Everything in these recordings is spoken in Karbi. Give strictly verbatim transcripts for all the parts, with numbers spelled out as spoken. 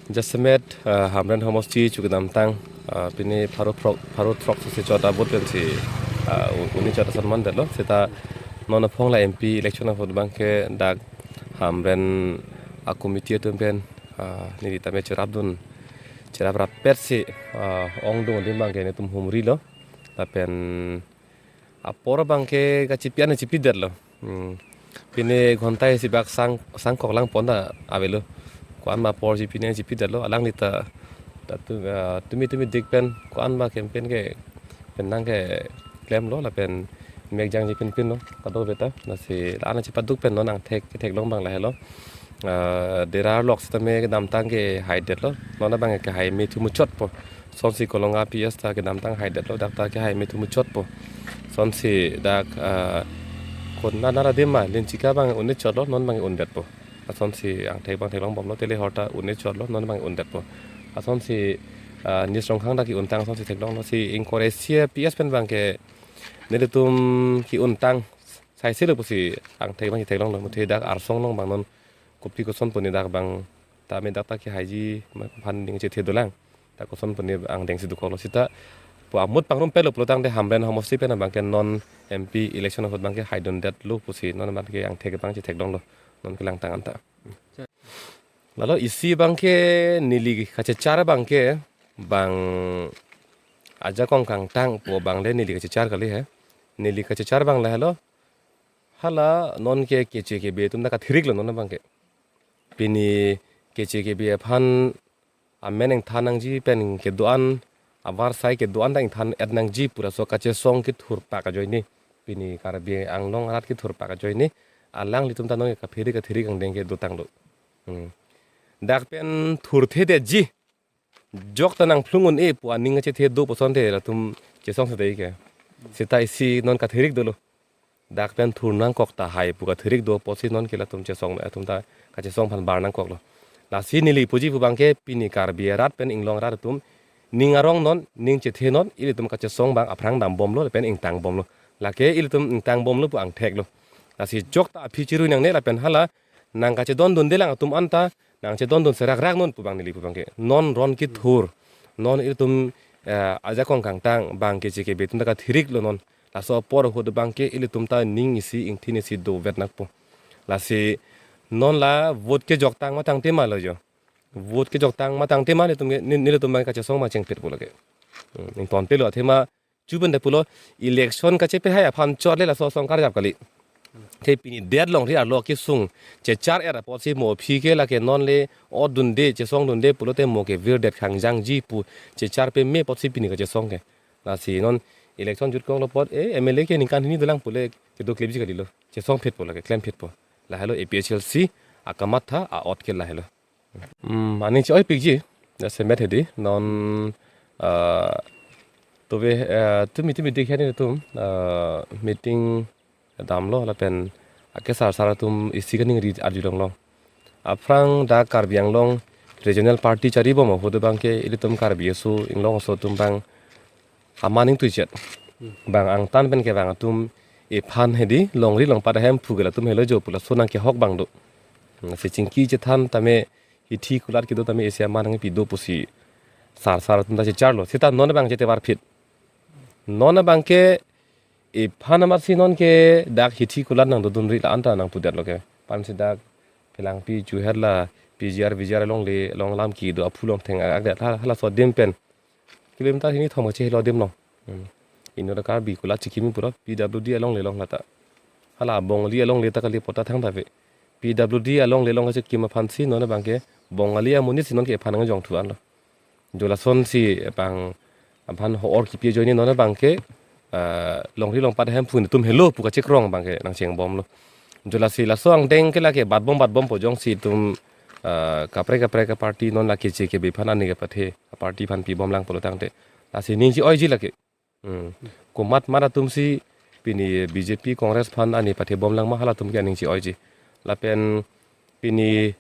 Jasemet, ah, Hamren homosti chu kedamtang, ah, pini pharo throk, pharo throk si chot abot pensi, ah, u-, uni chot ason mandetlo. Seta non aphong la M P election ahut abangke dak Hamren a-committee atum pen, ah, neli tame cherapdun, cherap rappetsi, ah, ongdung adim abangke netum humrilo. Lapen apor abangke kachipi an chipidetlo. Hmm. Pini ghonta isi bak sang, sangkok lang pon ta avelo. Ko-an ma apor chipi an chipidetlo. Alangli ta, ta tu, ah, tumi tumidik pen ko-an ma campaign ke pen nangkeklemlo lapen mekjangji pinpinlo. Kadokave ta. Lasi la-an chipaduk pen non angthek, theklong abang lahelo. Ah, Dera lok sitame kedamtang kehaidetlo. Non abang kehai me thu muchotpo. Sonsi Kolonga P S ta kedamtang haidetlo, dak ta kehai me thu muchotpo. Sonsi dak, ah, kon na nara dema, Linchika abang un-e chotlo, non abang undetpo. Asonsi angthek abang theklongbomlo, Telehor ta un-e chotlo, non abang undetpo. Asonsi, ah, Nisrongkhang ta ke-untang, sonsi theklonglo, si ingkoi ra isi P S pen abangke nelitum ke-untang, saiselo pusi angthek abang theklonglo, muthe dak Arsong along abang non kopi koson puni dak abang tame dak ta kehaiji ma aphan ning chethe dolang. Ta koson puni angdeng si dukoklo seta pu amut pangrum pelo pulotangte Hamren homosti pen abangke non M P election ahut abangke haidundetlo pusi non abangke angthek abang chetheklonglo non kelangtang anta. Lalo isi abangke neli kachechar abangke bang ajakong kangtang pu abang le neli kachechar kali he. Neli kachechar abang lahelo. Hala nonke K J K B atum ta kathirik lo non abangke. Pini K J K B aphan amen ingthan nangji pen kedo-an, avarsai kedo-an ta ingthan et nangji pu laso kachesong kethur pak ajoine. Pini Karbi Anglong arat kethur pak ajoine. Alanglitum ta nonke kaphere kathirik angdeng ke dotanglo. Hmm. Dak pen thurthedetji. Jok ta nangphlung un-e pu aning kachethe do pusonte latum chesong sedei ke. Seta isi non kathirik dolo. Dak pen thur nangkok tahai pu kathirik do pusi nonke latum chesong atum ta kachesong aphan bar nangkoklo. Lasi neli puji pu abangke pini Karbi arat pen inglong arat atum ning arong non, ning chethe non, ilitum kachesong abang aphrang dambomlo lapen ingtangbomlo. Lake ilitum ingtangbomlo pu angtheklo. Lasi jok ta aphi chirui nangne lapen hala nangkachedondundelang atum anta nangchedondun serakrak non pu abang neli pu abangke. Non ron kethur. Non ilitum, eh, ajakong kangtang abang K J K B atum ta kathirik lo non. Laso apor ahut abangke ilitum ta ning isi ingthin isi dovet nangpo. Lasi non la vote kejoktang matangte ma lo jo. Vote kejoktang matangte ma nelitum ke, ne-, nelitum abang kachesong ma chengpet pu lake. Hmm, ingtonpelo athema chuben de pulo election kachepehai aphan chot le laso asong karjap kali. Te pini det longri arlo kesung chechar er apotsi mo aphi ke lake non le odunde chesongdunde pulote mo ke virdet khangjangji pu chechar peme apotsi pini kachesong ke. Lasi non election jutkoklo apot, eh, M L A ke ningkan hini dolang pule kedo klemji kalilo. Chesongphet pu lake, klemphet pu. Lahelo A P H L C akamatha a-ot ke lahelo. Hmm, aning che-oipikji, jasemet hedi, non, ah, tove, ah, tumi tumi dikhen nelitum, ah, meeting damlo lapen ake sarsar atum isi kaningri arjulonglo. Aphrang dak Karbi Anglong regional party charibom ahut abangke ilitum Karbi aso inglong aso atum abang aman ingtuichet. Bang angtan pen kevang atum ephan hedi longri longpat ahem phu ke latum helo jo pu laso nangkehok abang do. Hmm, si chingki chethan tame hithi kulat kedo tame isi aman nangpi do pusi sarsar atum ta checharlo. Seta non abang chetevar phit. Non abangke ephan amatsi nonke dak hithi kulat nangdodunri la-an ta nangpudetlo ke. Pansi dak Phelangpi chuher la P G R V G R alongle along lam kedo aphu longtheng akdet hala, halaso adim pen kilometer hini thom kachehelo adim long. Hmm. Inut Karbi kulat chikimi pura P W D alongle long lata. Hala Bongali alongle ta kali pota thangta ave. P W D alongle long kachikim aphansi non abangke Bongali amonit si nonke ephan nangjongthu anlo. Jo lasonsi abang aphan ho-or kipi ajoine non abangke, ah, longri longpat ahem phu netum helo pu kachekrong abangke nangchengbomlo. Jo lasi laso angdeng ke lake batbom batbompo jongsi itum, ah, kaprek kaprek aparty non lake K J K B aphan ani kepathe aparty aphan pibomlang pulotangte. Lasi ning che-oiji lake. Hmm. Komat mat atumsi pini B J P Congress aphan ani pathebomlang ma halatum ke aning che-oiji. Lapen pini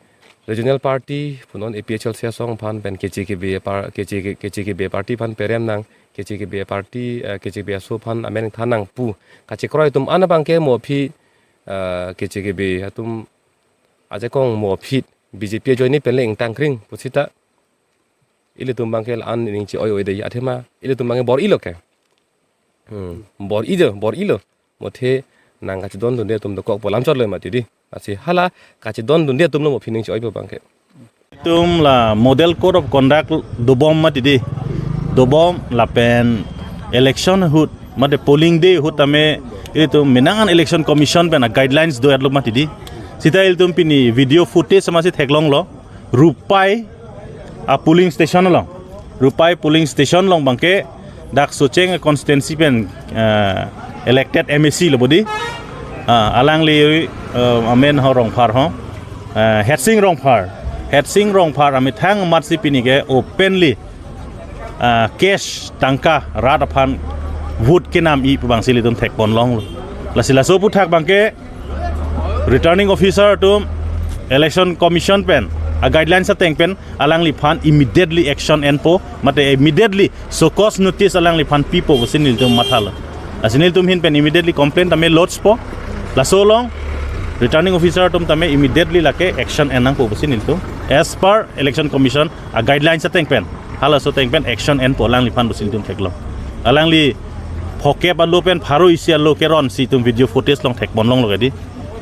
regional party punon A P H L C asong aphan pen K J K B par-, K J K, K J K B party aphan perem nang, K J K B party, eh, K J K B aso aphan amen than nang pu kachekroi atum an abangke mo aphi, eh, K J K B atum ajakong mo aphi B J P ajoine pen le ingtangkring pusita Ilitum abangke la-an ning che-oi-oi de athema ilitum abangke bor-ilo ke. Hmm, bor-ijo, bor-ilo. Mothe nang kachedondunde atum dokok polam chotlo mati di. Lasi hala kachedondunde atumlo mo aphi ning che-oipo abangke. Itum la model code of conduct dobom mati di. Dobom lapen election ahut mate polling day ahut tame ilitum menang an election commission pen a-guidelines do-etlo mati di. Seta ilitum pini video footage amatsi theklonglo. Rupai a-polling station along. Rupai polling station along abangke dak Socheng constituency pen, eh, elected M A C lo bodi. Ah, alangli, eh, amen ho Rongphar ho. Eh, Hersing Rongphar. Hersing Rongphar amethang amatsi pini ke openly, ah, cash tangka rat aphan vote kenam-i pu abangsi ilitum thekponlonglo. Lasi laso aphuthak abangke Returning Officer atum Election Commission pen a-guidelines ateng pen alangliphan immediately action enpo, mate immediately show cause notice alangliphan pipo pusi nelitum mathalo. Lasi nelitum ahin pen immediately complaint tame lodgepo. Laso along Returning Officer atum tame immediately lake action ennangpo pusi nelitum as per Election Commission a-guidelines ateng pen, halaso ateng pen action enpo alangliphan pusi nelitum theklong. Alangli phokep alo pen pharo isi alo keron si itum video footage along thekponlonglo ke di.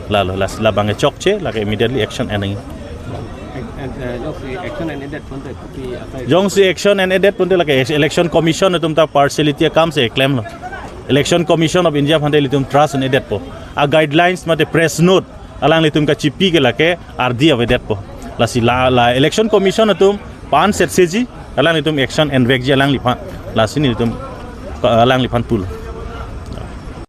Lalo, las-, labang e chokche, lake immediately action ennang. Ek-, ek-, eh, jongsi action en-edet ponte kopi asai? Jongsi action en-edet ponte lake Election Commission atum ta partiality akam si klemlo. Election Commission of India aphante ilitum trust en-edetpo. A-guidelines mate press note alanglitum kachipi ke lake ardi avedetpo. Lasi la, la Election Commission atum pansetseji, alanglitum action envekji alangliphan. Lasi nelitum, eh, alangliphan pulo.